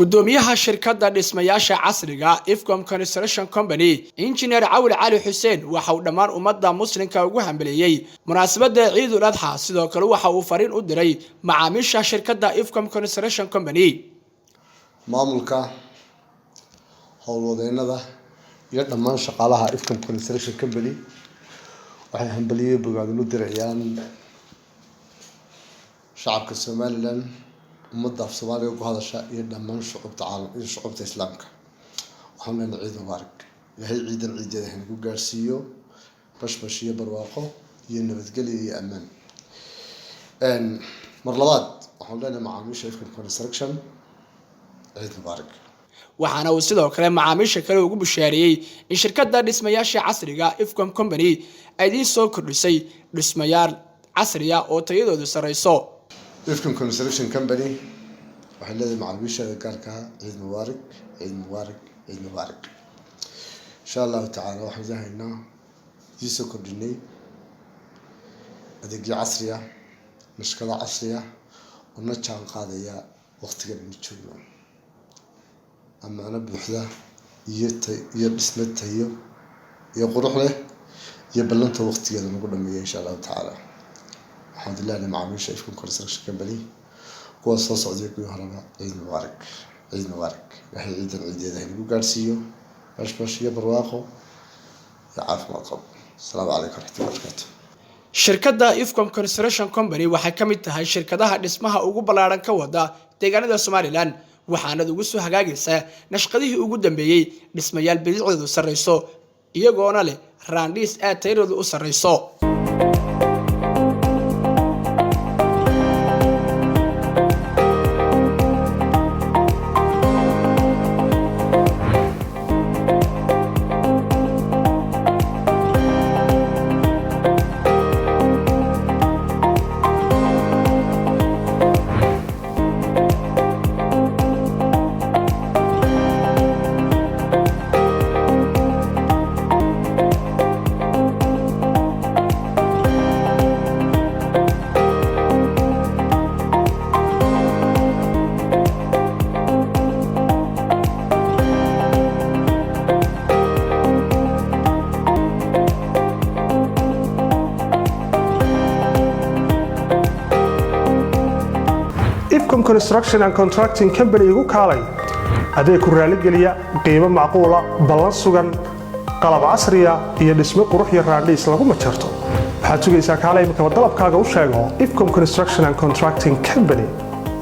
Gudoomiyaha shirkadda dhismayaasha casriga Ifcom Construction Company, Injineer Cawil Cali Xuseen, waxa uu dhammaan ummadda Muslimka ugu hambeleeyey munaasabadda Ciidul Adxa. Sidoo kale waxa uu fariin u diray macaamiisha shirkadda Ifcom Construction Company. Maamulka, howlwadeennada iyo dhammaan shaqaalaha Ifcom Construction Company waxay hambaliyo bogaadin u dirayaan shacabka Somaliland, ummadda af Soomaaliga ku hadasha iyo dhammaan shucubta caalam iyo shucubta Islaamka. Waxaan leenahay ciid mubaarak. Ilaahay ciidan ciideeda hanagu gaarsiiyo bashbash iyo barwaaqo iyo nabadgelyo iyo ammaan. Mar labaad waxaan leenahay macaamiisha Ifcom Construction, ciid mubaarak. Waxaana uu sidoo kale macaamiisha kale ugu bushaareeyey in shirkadda dhismayaasha casriga Ifcom Company ay idiin soo kordhisay dhismayaal casriya oo tayadoodu sarreyso. Ifcom Construction Company waxay leedahay macaamiisheeda gaarka ah: ciid mubaarak, ciid mubaarak, ciid mubaarak. Insha Allahu tacaala waxaan idin haynaa, idiin soo kordhinay adeegyo casri ah, nashqado casri ah oo na jaan qaadaya waqtigan aynu joogno, ammaano buuxda iyo iyo dhisme tayo iyo qurux leh iyo ballanta waqtigeeda lagu dhameeyo, insha Allahu tacaala. Waxaan idin leenahay macaamiisha Ifcom Construction Company, kuwa soo socday, kuwii horeba, ciid mubaarak, ciid mubaarak. Ilaahay ciidan ciideeda haynagu gaarsiiyo bashbash iyo barwaaqo iyo caafimaad qabo. Asalaamu calaykum waraxmatullahi wabarakaatu. Shirkadda Ifcom Construction Company waxay ka mid tahay shirkadaha dhismaha ugu ballaadhan ka wada deegaanada Somaliland, waxaanad ugu soo hagaagaysaa nashqadihii ugu dambeeyey, dhismayaal bidicdoodu sarreyso, iyagoona leh raandhiis aad tayadoodu u sarreyso. Ifcom Construction and Contracting Company igu kaalay adeeg ku raaligeliya, qiimo macquula, ballan sugan, qalab casriya iyo dhisme qurux iyo raandhiis lagu majarto. Waxaad sugaysaa? Kaalay imikaba dalabkaaga u sheego Ifcom Construction and Contracting Company.